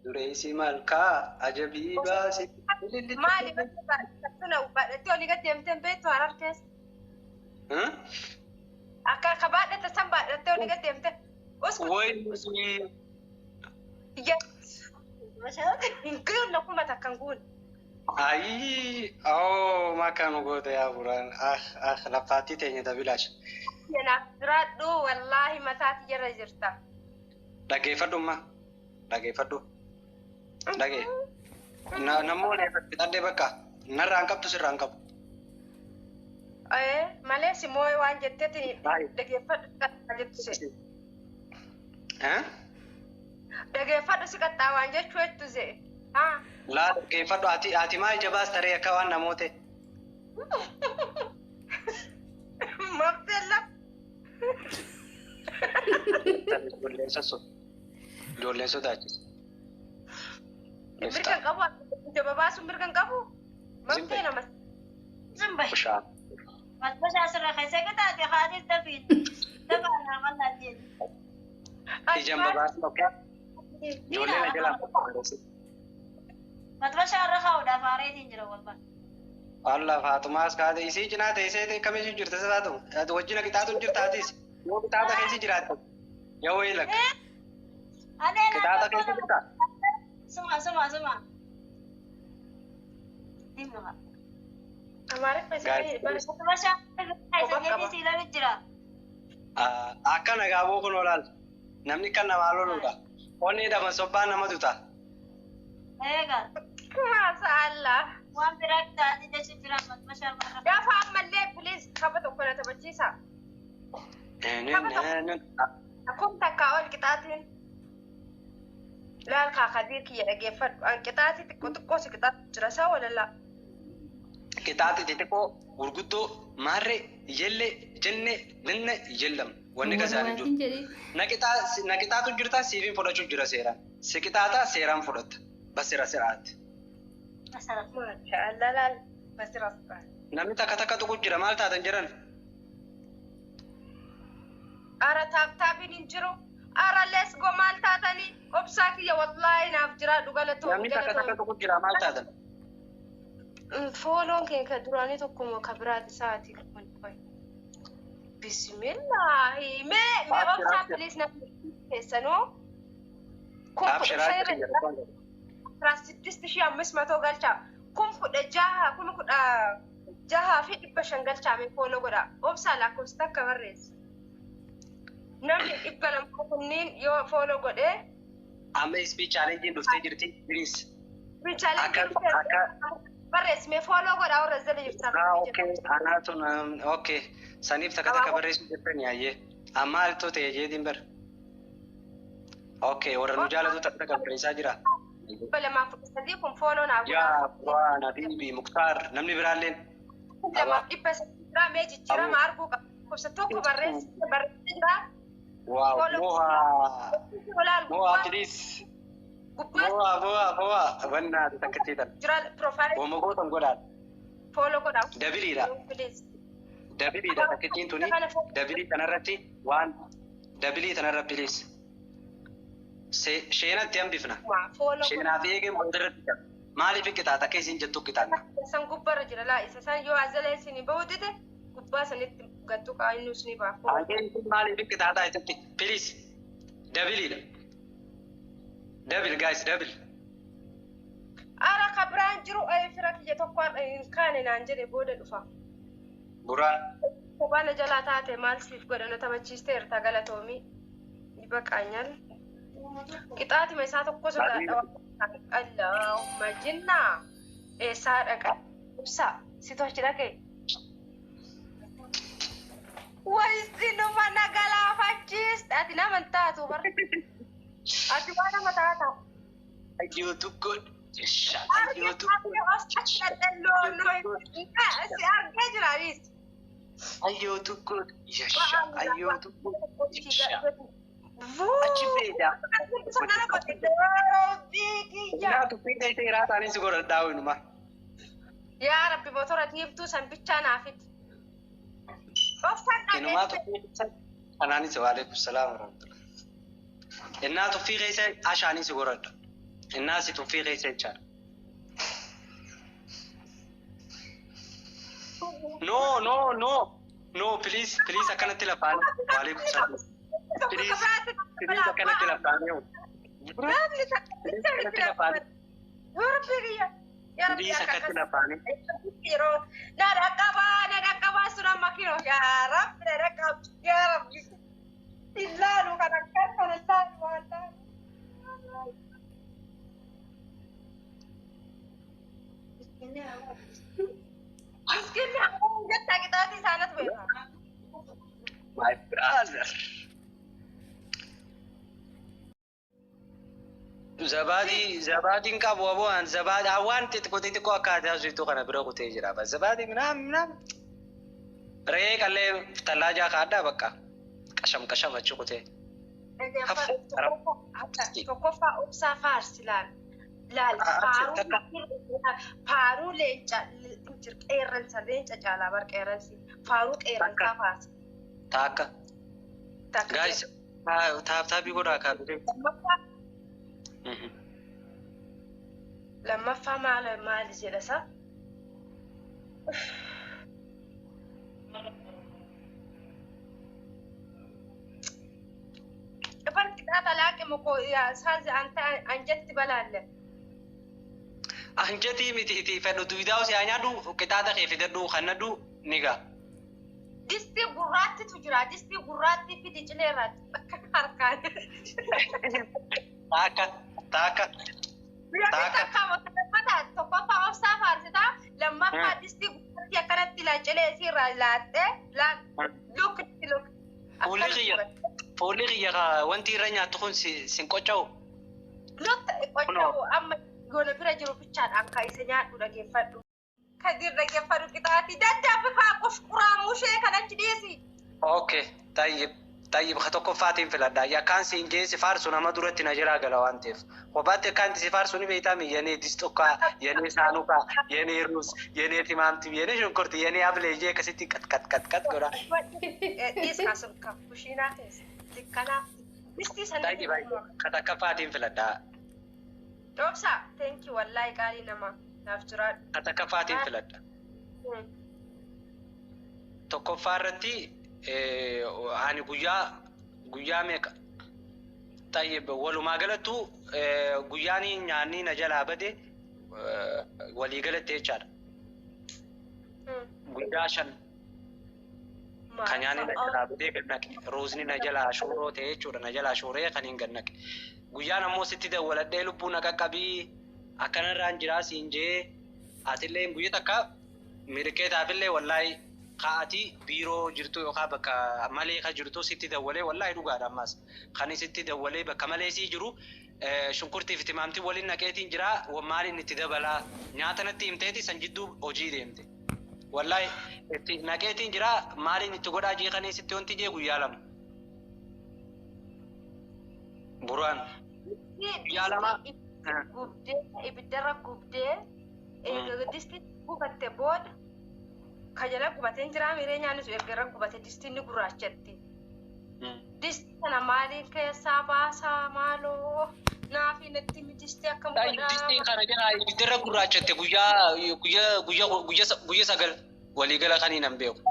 Dureessi malkaa ajabii baase. Maali tuna baadhattee olii gad deemtee hin beektu Harar keessa. Akka akka baadhatte san baadhattee olii gad deemte. Usku Way hin guunne kuma takka hin guunne. Ayii, oh, makaa nu goota yaa buraan. Ah, ah, laffaattii teenya tabilaash. Kanaaf jiraadhu, wallaahi mataati jala jirta. Dhaggeeffadhu amma. Dhaggeeffadhu. Dhagee. Namoonni fixadhee bakka narraa hin qabdu, sirraa hin qabu. Malee si moo'ee waan jetteetiin dhaggeeffadhu si qaxxaa jettu se. Eh? Dhaggeeffadhu si qaxxaa waan jechuu jettu se. Haa. Laa, dhaggeeffadhu, ati maal jabaas taree akka waan namoota. Mabtee laf. Ijoolleen sassu. Ijoolleen sodaachisa. Mirga hin qabu, jaba baasuun mirga hin qabu. Mabtee nama. Zimba. Bishaan. Matbashaa asirra keessa qixaate haadis dafiin. Dafaa naa mallaa jedhu. Ijaan babaasin okee. Ijoolleen na jalaa. Matbashaa irra kaa'uudhaaf aareetiin jira walba. Allah, Faatumaas kaate isii cinaa teessee akkamitti jirta saatu. Ati wajjina qixaatu jirta atis. Yoo qixaata keessa jiraatte. Yoo wayii lakka. Anee. Qixaata keessa jirta. Suma suma suma. Dhimma. Amaariffa isinii bara. Matbashaa irra kaa'isanii siilami jira. Akka nagaa boo kun olaal. Namni kan namaa loludha. Onni hidhama sobbaan nama tuta. Eega. Maasha Allah. Waan biraa qixaate jechuun jira matbashaa irra. Gaafa ammallee please tapha tokko na taphachiisa. Kun takkaa ol qixaatiin. Laal kaakadiir kiyya dhaggeeffadhu. An qixaatii xiqqoo xiqqoo si qixaatu jira isaa walala. Qixaatii xixiqqoo gurguddoo maarree yellee jenne linne yellam wanni kasaan hin jiru. Jedhee. Na qixaatu jirta, siifin fudhachuu jira seeraan. Si qixaataa seeraan fudhatta. Basira siraatti. Masara. Maasha Allah, laal basira. Namni takka takka tuqu jira, maal taatan jedhan. Ara, tap tapiin hin jiru. Ara, let's go, maal taatanii obsaa kiyya, wallaahi naaf jiraadhu, galatoo. Namni takka takka tuqu jira, maal taatan. Follow'n kee ka duraanii tokko ka biraati isaati kun. Bismillaahi. Mee obsaa, please, namni keessanuu. Kun 15 irra jira. 6500 galchaa. 16,000, 16,500 galchaa, mee follow godha. Obsaa, lakkoofsa takka barreessa. Namni 200 kunniin yoo follow godhee. Amma speed challenge dhuftee jirti. Please. Barreessi, mee follow godha warra jala jirtan. Ah, okay. Anaatu, okay. Saniif takka takka barreessuu jirtan yaayyee. Amma maaltu ta'e jeetiin bara. Okay, warra nu jaalatu takka takka barreessaa jira. 213 kun follow naa godha. Yaa Buraan, Habibi, Muktaar, namni biraalleen. 203 jira, mee jijjiirama arguu qaba. Lakkoofsa tokko barreessee jira. Wow, Moha. Olaal Moha, please. gubbaa Moha, Moha, Moha. Bannaati takka ciitan. jira profile. Wooma gootan godhaan. Follow godha. Doubleiidha. Please. Doubleiidha takkittiin tuni. Double kanarratti waan double tanarra please. Sheenatti hambifna. Follow godha. Sheenaa fi eegeen boodarratti jira. Maaliif qixaaxa akka isin jettu qixaanna? San gubbarra jira laa, isa san yoo azalee isin bahuu dide gubbaa sanitti gattu qaayinuu isin ba'a. Hangeen isin maaliif qixaaxaa isatti? Please. Doubleiidha. Double, guys, double. Ara, ka biraan jiru fira kiyya tokko har'a hin kaane naan jedhe, booda dhufa. Buraan. Kophaana jalaa taate maal siif godha, na taphachiisteerta, galatoomii. Baqaanyal. Qixaatima isaa tokko sodaadha. Allahumma jinnaa. Eessaa dhaqa? Ibsa. Situ achi dhaqe. Wayisinuma na galaafachiiste. Ati nama hin taatu bar. Ati waan nama taata. Ayyootu godhu. Ayyootu Si argee jira anis. Ayyootu godhu. Yasha. Ayyootu godhu. Yasha. Achi beedaa. Yaa tuffii ta'e raataanis si godhadhaa wayinumaa. Yaa Rabbi, motora diimtuu san bichaa naafiti. Obsan. Inumaa tuffii kanaanis, waalaikum salaam warahmatullah. Innaa tuffii keessa ashaanis si godhadha. Innaasi tuffii keessa jechaadha. No, no, no. No, please, please akkanatti lafaanii. Waalaikum salaam. Please, please akkanatti lafaanii. Please akkanatti lafaanii. Please akkatti lafaanii. Na dhaqqabaa, na dhaqqabaa sun amma kinoo. Yaa Rabbi, na dhaqqabu. Yaa Rabbi. Ilaalu kan akkan kana ilaalu waan ta'eef. Miskinni jettaa qixaatii isaanatu beeka. My brother. Zabaadii zabaadiin qabu aboo an zabaadii hawaan xixiqqoo xixiqqoo akka aadaa jirtu kana bira kutee jira. Zabaadii minaan minaan. Re'ee qallee tallaajaa kaaddaa bakka qasham qasham achi kutee. Tokkoffaa obsaa faarsi laal. Laal faaruu leenca qeerransa leenca caalaa bar qeerransi faaruu qeerransaa faarsi. Taakka. Guys, tap tapii godhaa kaabiree. Lammaffaa maal maali jedha sa? Barti qaaxa moko saazi anjatti balaalle. Anjatii miti itti fedhu duwidaa si nyaadhu qixaaxa kee fidadhu kannadhu ni ga'a. Distii gurraattitu jira. Distii gurraattii fidi cileerraatti bakka harkaan. Taakka taakka. Takka tokkoffaa obsaa faarsitaa lammaffaa distii gurraattii akkanatti cilee isiirraa laattee luk luk. Fuulli kiyya fuulli kiyya wanti irra nyaattu kun sin qocca'u. Luk qocca'u amma gola bira jiru bichaadhaan ka isa nyaadhu dhageeffadhu. Kadir dhageeffadhu qixaatii daddaafii kaa qushquraa mushee kan achi dhiisi. Okay, tayyib. Tayyib ka tokkoffaatiin filadha. Yakkaan siin jee si faarsu nama duratti na jalaa gala waan ta'eef. Kophaatti akkaan si faarsu ni beektaa የኔ ድስት ካ የኔ ሳህኑ ካ የኔ ሩዝ የኔ ቲማቲም የኔ ሽንኩርት የኔ ablee jee akkasitti qat qat qat qat godha. Dhiis kaasum ka kushiinaa keessa dikkanaa distii sana. Tayyib ka takkaffaatiin filadha. Dhoobsaa thank you wallaahi qaalii namaa naaf jiraadhu. Ka takkaffaatiin filadha. Tokkoffaa irratti ani guyyaa guyyaa meeqa tayyib walumaa galattu guyyaan nyaanni na jalaa bade walii galatte jechaadha. Guyyaa 5 kan nyaanni na jalaa badee gad naqe ruuzni na jalaa shooroo ta'e jechuudha na jalaa shooree kan hin gad naqe. Guyyaan ammoo sitti dawwaladhee lubbuu na qaqqabii akkanarraan jiraa siin jee atillee guyyaa takka mirkeetaafillee wallaahi ka'atii biiroo jirtu yookaan bakka malee ka jirtu sitti dawwalee wallaahi dhugaadha ammas kan sitti dawwalee bakka malee sii jiru shunkurtii fi timaamtii waliin naqeetiin jira maaliin itti dabalaa nyaata natti himteeti san jidduu hojii deemte wallaahi itti naqeetiin jira maaliin itti godhaa jeeqanii sitti wanti jee guyyaa 2 buraan guyyaa 2 gubdee ibiddarra gubdee distii gubatte booda kajala gubateen jira miree nyaanni sun erga irra gubate distiin ni gurraachatti. Distii kana maaliin keessaa baasaa maaloo naafi natti distii akkam godhaa. Distiin kana jala ibiddarra gurraachatte guyyaa guyyaa guyyaa guyyaa guyyaa 9 waliigala kan hin beeku.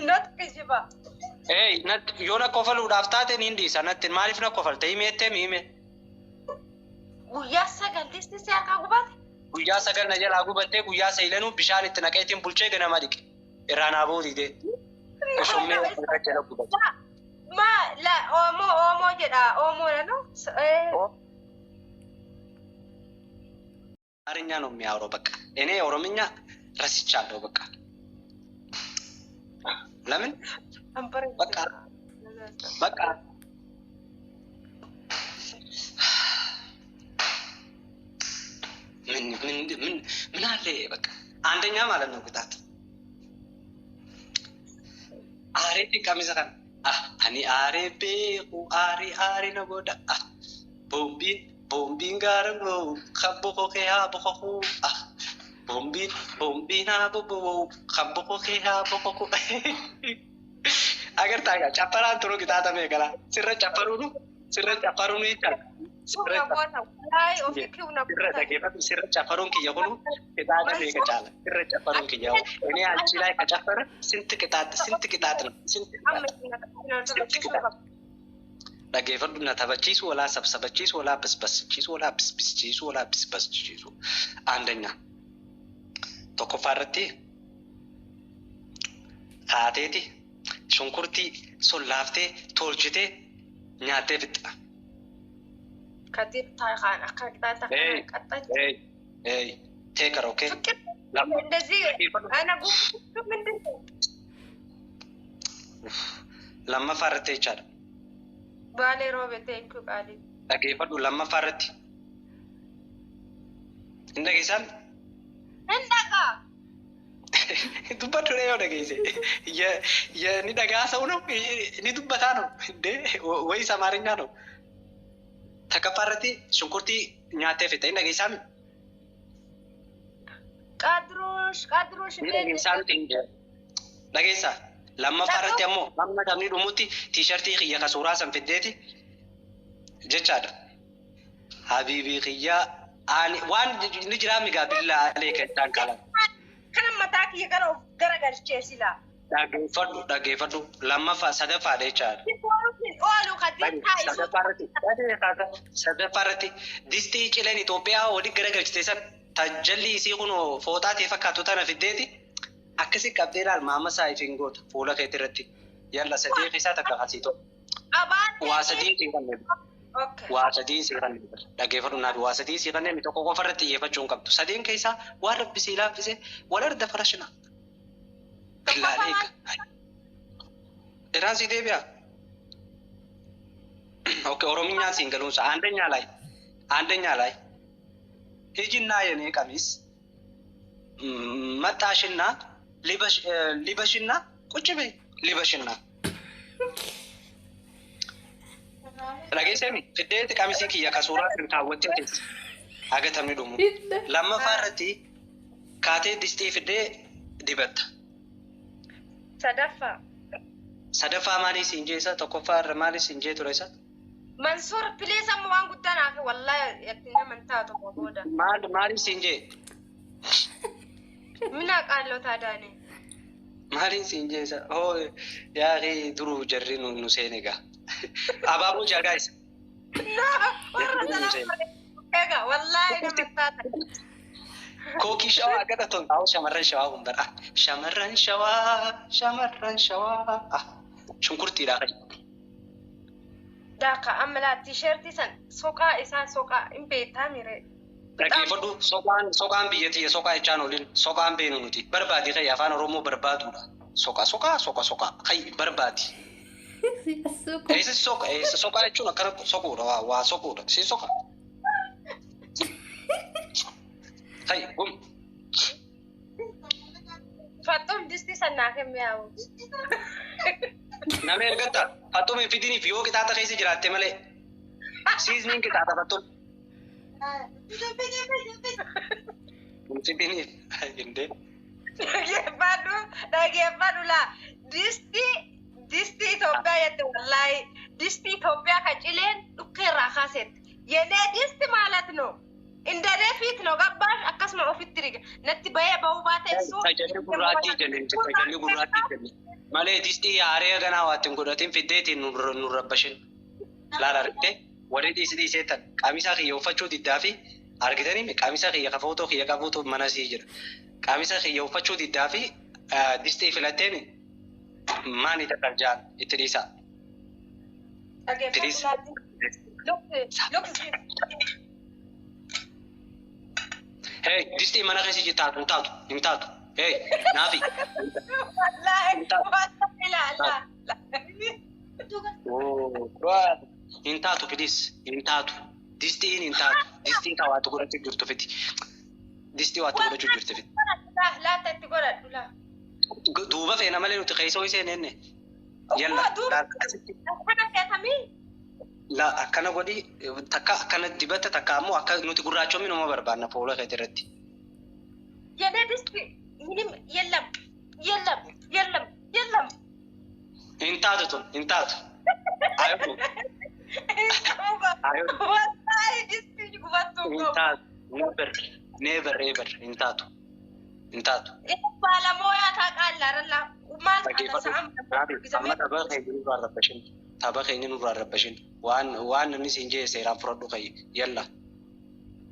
Not kijiba. Ee yoo na kofaluudhaaf taate ni dhiisa natti maaliif na kofalte himeettee hime. Guyyaa 9 distii si harkaa gubate. Guyyaa 9 na jalaa gubattee guyyaa 9 bishaan itti naqeetiin bulchee ganama dhiqe. Irraa naa boodite. Qoshommee harka jala gubate. Ma la oomoo oomoo jedha oomoo no. አማርኛ ነው የሚያወራው። በቃ እኔ ኦሮምኛ ረስቻለሁ። በቃ ለምን በቃ በቃ ምን ምን ምን ምን አለ በቃ አንደኛ ማለት ነው ቅጣት አሬ ቀሚሰ kan ani aaree beeku aaree aaree na godha boombiin boombiin gaara ga'u kan boqoqee haa boqoquu boombiin boombiin haa bobo'u kan boqoqee haa boqoquu Agartaa egaa caffaraan turu qixaaxa meeqala. Sirra caffaruunu sirra caffaruunu jechaadha. Sirra sirra dhaggeeffatu sirra caffaruun kiyya kunu qixaaxa meeqa caala. Sirra caffaruun kiyya እኔ አንቺ ላይ ከጨፈረ ስንት ቅጣት ስንት ቅጣት ነው ስንት ቅጣት ስንት ቅጣት dhaggeeffadhu na taphachiisu walaa sabsabachiisu walaa basbaschiisu walaa bisbischiisu walaa bisbaschiisu. አንደኛ tokkoffaa irratti taateeti shunkurtii sollaaftee tolchitee nyaattee fixxa. Kadir kaan akka qixaaxa Hey, qaxxachi. hey, hey, take her, okay? ፍቅር Lama. እንደዚህ አነ ጉጉ ምንድን ነው? Lammaffaa irratti jechaadha. Baalee roobe thank you qaalii. Dhaggeeffadhu lammaffaa irratti. Hin dhageessaan? Hin dhagaa. Dubbadhu yoo dhageesse. Ni dhagaa ሰው ነው ni dubbataa ነው እንዴ ወይስ አማርኛ ነው? Takkaffaa irratti shunkurtii nyaattee fixa. Hin dhageessaa mi? Qadruush qadruush Ni dhageessaa miti hin jedhu. Dhageessaa. Lammaffaa irratti ammoo amma taphni dhumutti tiishartii kiyya ka suuraa san fiddeeti jechaadha. Habiibii kiyyaa ani waan ni jiraa migaa billaa alee kan isaan qaban. Kana mataa kiyya gara of garagalchee silaa. Dhaggeeffadhu dhaggeeffadhu lammaffaa sadaffaadha jechaadha. Oolu kadir taa'isu. Sadaffaa irratti distii cileen Itoophiyaa walitti garagalchite san tajalli isii kun fooxaa ta'e fakkaatu tana fiddeeti akkasi qabdee ilaal maama isaa ifin goota fuula keetii irratti yalla sadii keessaa takka asii tokko. Abaan. Waa sadii sii kanneen. Okay. Waa sadii sii kanneen. Dhaggeeffadhu naafi waa sadii sii kanneen tokko qofa irratti xiyyeeffachuu hin qabdu. Sadeen keessaa waan rabbi sii laaffise wal arda farashina. Billaalee eega. Irraan sii deebi'a. Okay, ኦሮምኛ ሲንገሉንሳ አንደኛ ላይ አንደኛ ላይ ሂጂና የኔ ቀሚስ መጣሽና ሊበሽና ቁጭ በይ ሊበሽና dhageessemi fiddeeti qamisii kiyya ka suuraa kan kaawwattee teessi hagatamni dhumu lammaffaa irratti kaatee distii fiddee dibatta. Sadaffaa. Sadaffaa maalii siin jee isa tokkoffaa irra maalii siin jee ture isa? Mansuur please amma waan guddaa naaf wallahi itti naman taatu booda. Maal maalii siin jee? Mina qaalloo daane. Maaliin siin jee isa? Hoo yaaqii duruu jarri nu seene gaa. Abaaboo jaagaa isa. Warra sana egaa wallahi nama taata. Kookii shawaa akka ta'u ta'u shamarran shawaa kun bara. Shamarran shawaa shamarran shawaa. Shunkurtiidha. Daaka amma laa tiishartii san soqaa isaa soqaa hin beektaa mire. Dhaggeeffadhu soqaan soqaan biyya tiyya soqaa jechaan olin soqaan beenu nuti barbaadi kayya afaan Oromoo barbaaduudha. Soqa soqaa soqa soqaa kayyi barbaadi. Eessa soqa eessa soqaa jechuun akkana soquudha waa waa soquudha si soqa. Kayyi gum. Fattuun distii san naa kenne yaa'u. Nama ergatta fattuun hin fidiniif yoo qixaaxa keessa jiraatte malee. Siizniin qixaaxa fattuun. Hin fidiniif hindee. Dhaggeeffadhu dhaggeeffadhu laa distii distii Itoophiyaa jette wallahi distii Itoophiyaa ka cileen dhukkee irraa kaasetti. የኔ ድስት ማለት ነው እንደኔ ፊት ነው ገባሽ? akkasuma ofitti riga natti bahee bahuu baate እሱ Tajalli gurraattii jenne tajalli gurraattii jenne malee distii haaree ganaa waa ittiin godhatin fiddeetiin nu rabbashin. Laala argite warri dhiisi dhiisee tan qaamisa kiyya uffachuu diddaa fi argitanii qaamisa kiyya ka footoo kiyya qabuutu mana sii jira. Qaamisa kiyya uffachuu diddaa fi distii filatteen maani takka jaan itti dhiisaa. Please. Look, look. Hey, distii mana keessa taatu hin taatu hin taatu. Hey, naafi. Wallahi, wallahi, la, la, la. Hin taatu please hin taatu. Distiin hin taatu. Distiin ka waatu godhachuu jirtu fiti. Distii waatu godhachuu jirtu fiti. Laata itti godhadhu laa. Duuba feena malee nuti keessa ho'i seenenne. Yalla. Duuba akkana feetamii? La akkana godhi takka akkana dibata takka ammoo akka nuti gurraachomni nama barbaanna fuula keetii irratti. የኔ ድስት ምንም የለም የለም የለም የለም። Hin taatu tun hin taatu. Ayuu. Ayuu. Wallaahi distii gubattuu Hin qabu. taatu. Never never ever hin taatu. Hin taatu. Baalamoo yaa taaqaalla maal Dhaggeeffadhu. Amma tapha keenya nurraa rabbashin. Tapha keenya nurraa rabbashin. Waan waan namni siin jee seeraan fudhadhu kayyi. Yalla.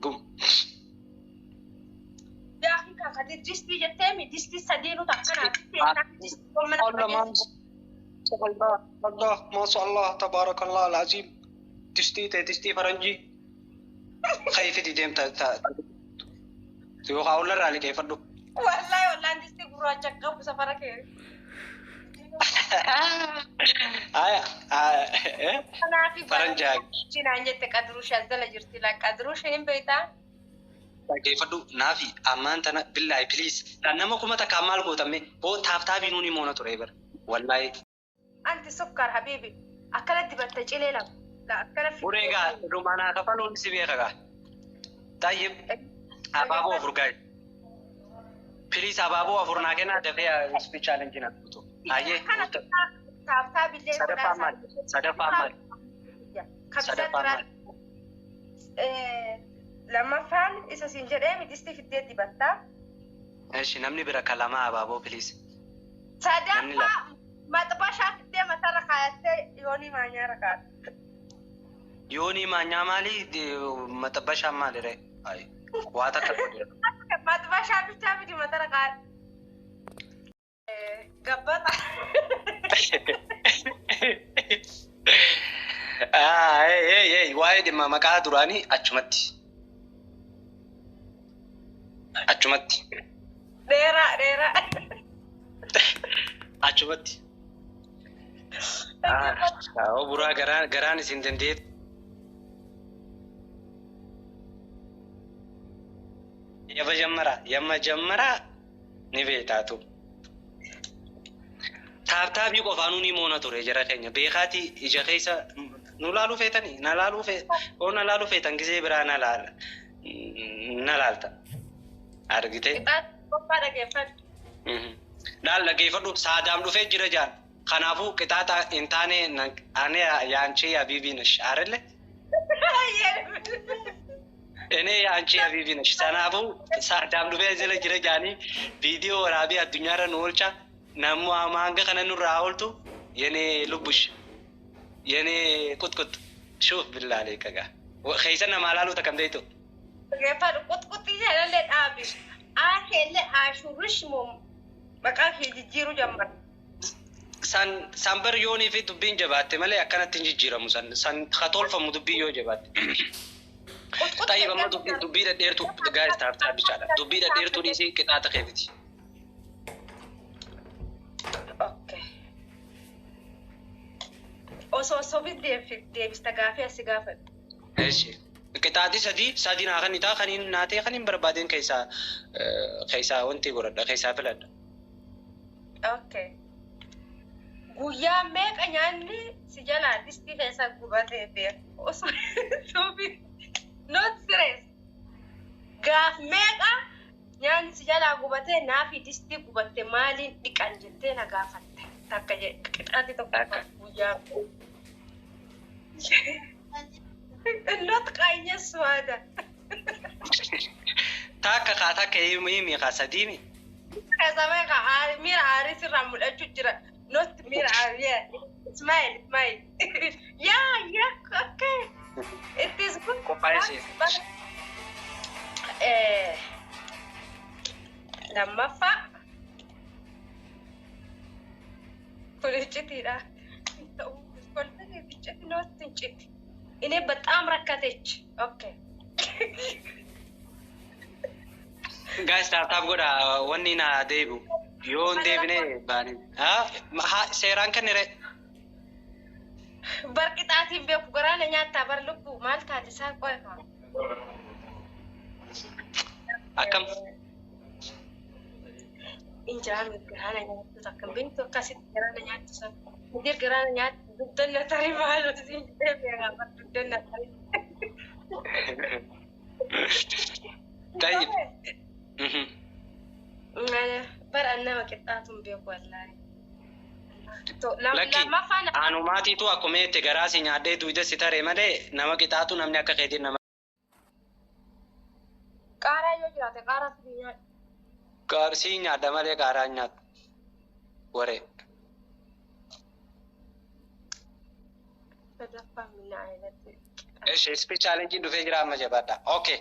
Gum. Yaa distii jetteemi distii sadiinu takkanaa. Allah Allah Allah masha Allah tabarakallah alazim. Distii ta'e distii faranjii. Kayfiti deemta yookaan ollarraa liqeeffadhu. Wallaahi wallaan distii gurraacha qabu safara kee. Aya Kanaafi faranjaa. Cinaan jette qadruush as jala jirti la qadruush hin beektaa? Dhaggeeffadhu naafi ammaan tana billaahi please nama 1000 maal gootame hoo taaftaabii nuuni moona ture bara wallaahi. Anti sukkar habiibi akkana dibatte cilee lama. La akkana Buree gaa dhumanaa kafaluun si beeka gaa. Tayyib abaaboo afur gaa. Please abaaboo afur naa kennaa dafee speech challenge na guutu. Ayyee Kana taaftaabillee sadaffaan maali? Sadaffaan maali? Sadaffaan maali? Lammaffaan isa siin jedhee distii fiddee dibattaa. Eshi namni bira kan lama abaaboo please. Sadaffaa maxbashaa fiddee matarra kaayattee yoonii maanyaarra kaa'atte. Yoonii maanyaa maali? Maxabashaan maali ree? Waa takka godhe. Maxbashaa bichaa fidi matarra kaa'atte. Gabbata. Waa'ee dhimma maqaa duraanii achumatti. Achumatti. Dheeraa dheeraa. Achumatti. Buraa garaan isin dandeet. Yamma jammara ni beektaatu. Taaptaabii qofaanuu ni moona ture jara keenya. Beekaatii ija keessa nu laaluu feetanii na laaluu oo na laaluu feetan gisee biraa na laala na laalta. Argite? Qixaa dhaggeeffadhu. Laal dhaggeeffadhu saadaam dhufee jira jaan. Kanaafuu qixaaxa hin taane ane yaanchee habiibii nash arelle? Ene yaanchee habiibii nash. Sanaafuu saadaam dhufee jira jira jaanii viidiyoo waraabee addunyaarra nu oolcha. Namuu hanga kana nurraa ooltu yene lubbush yene qutqut shuuf billaa aleeka gaa. Keessa namaa laaluu takkam beektu. Dhaggeeffadhu qutquxii jedhallee dhaabi. Aasheellee aashurush moo maqaa kee jijjiiruu jammar. San san bar yoonii fi dubbiin jabaatte malee akkanatti hin jijjiiramu san san ka tolfamu dubbiin yoo jabaatte. Tayyib amma dubbii dhedheertuu gaayis taaftaa bichaadha. Dubbii dhedheertuu dhiisii qixaaxa keefiti. Okay. Osoo sobi deebista gaafii asi gaafadhu. Eeshi. Qixaaxi sadii sadii naa kan itaa kan hin naatee kan hin barbaadeen keessaa keessaa wanti godhadha keessaa filadha. Okay. Guyyaa meeqa nyaanni si jalaa distii keessa gubatee beeku? Osoo sobi not serious. Gaaf meeqa nyaanni si jalaa gubatee naafi distii gubatte maaliin dhiqan jettee na gaafatte. Takka jedhe qixaaxi tokko guyyaa. Not qaanyes waada. Takka kaa takka himi kaa sadii mi. Kasama kaa miira aarii sirraa mul'achuu jira. Not miira aarii. Yeah. Smile, smile. Yeah, yeah, okay. It is good. Qophaa'e. Lammaffaa. Kun iccitiidha. Icciti not icciti. እኔ በጣም ረከተች። Okay Guys tap tap godha wanni naa deebi'u. Yoo hin deebine baane. Seeraan kennire. Bar qixaatiin beeku garaana nyaattaa bar lubbuu maal taate isaa qoy kaa. Akkam? Injiraan garaana nyaattu takka beektu akkasitti garaana nyaattu san. Mudir garaana nyaattu dugdanna tarii maal siin jedhee beekaa bar dugdanna tarii. Tayyib. Bar an nama qixxaatuun beeku wallaahi. Lakki Lammaffaan anumaatiitu akkuma itti garaa si nyaadhee duyda si taree malee nama qixaatu namni akka keetiin nama. Qaaraa yoo jiraate qaaraa si nyaadhu. Qaarsii nyaadha malee qaaraa hin nyaadhu. Waree. Sadaffaan minna ayinatti. Eshi ispi chaalenjiin dhufee jira amma jabaadha. Okay.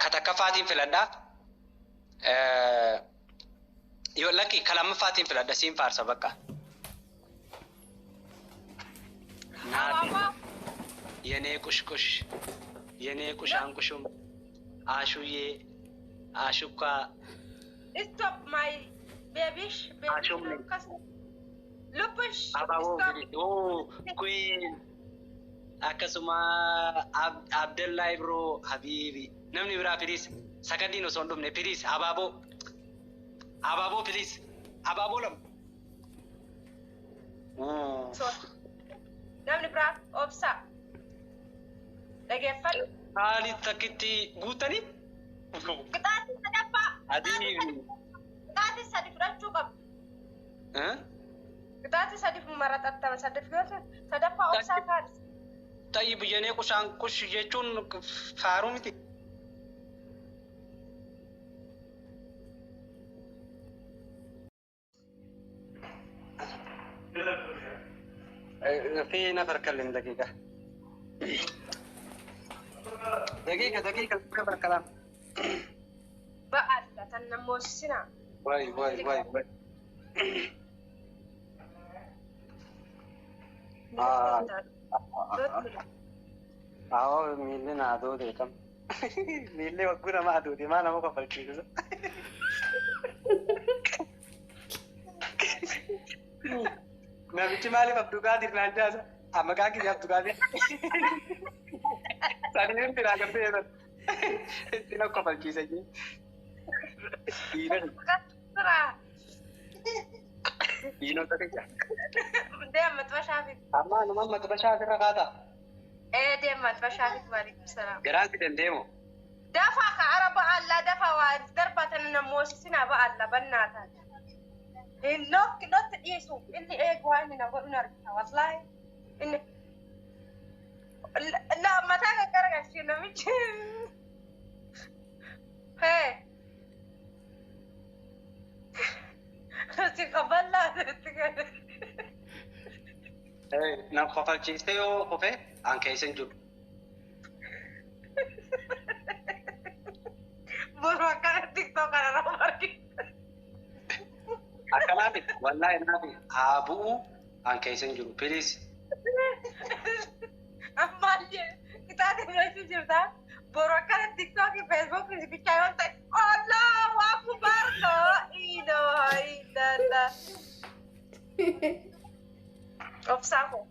Ka takkaffaatiin filadha. Yoo lakki ka lammaffaatiin filadha siin faarsa bakka. Naati. Abaaboo. የኔ ቁሽቁሽ የኔ ቁሻንቁሹም አሹዬ አሹካ Stop my babish. Babish. Ashumne. Lubbush. አባቦ Stop. ኩዊን akkasuma Abdallaa Ibroo Habiibi namni biraa please sakandiin osoo hin dhumne please abaaboo abaaboo please abaaboo lama. Namni biraa obsa. Dhageeffadhu. Haali takkitti guutanii? Qixaatii sadaffaa. Adii. Qixaatii sadi fudhachuu qabdu. Qixaatii sadi maraxattama sadaffaa obsaa faaris. Tayyib yenee qushaan qush jechuun faaruu miti. في نفر كلم دقيقة دقيقة دقيقة نفر كلام. Ba'aadha tan namoosisina. واي واي واي واي آه. آه miilli naa duute kam miilli wagguu nama aduute maa nama kofalchiisa. Namichi maaliif Abdulqaadir naan jaasa? Maqaan kiyya Abdulqaadir. Saniin biraa gartee jedhan. Itti na kofalchiisa jee. Diinota kiyya. Deem matbashaa fi. Amma numa matbashaa asirra kaata. Ee deem matbashaa fi waalaikum salaam. Garaan si dandeemu. Dafa ka araba Allah dafa waa darbatan namoosisina ba Allah bannaa taate. Hin lokki dhiisu inni eegu waan inni na godhu argita wallahi. Inni la mataa kan garagalchee namichi. Hee. Si qaballaa itti gale. Na kofalchiiste yoo kofe an keessa hin jiru. Boru akkana TikTok kanarra argita. Akkanaa miti wallaahi naafi haa bu'u an keessa hin jiru please. Ammallee kitaaba irratti jirta. Boru akkana TikTok Facebook bichaa yoo ta'e Allahu akbar la ilaha illallah. Obsaa koo.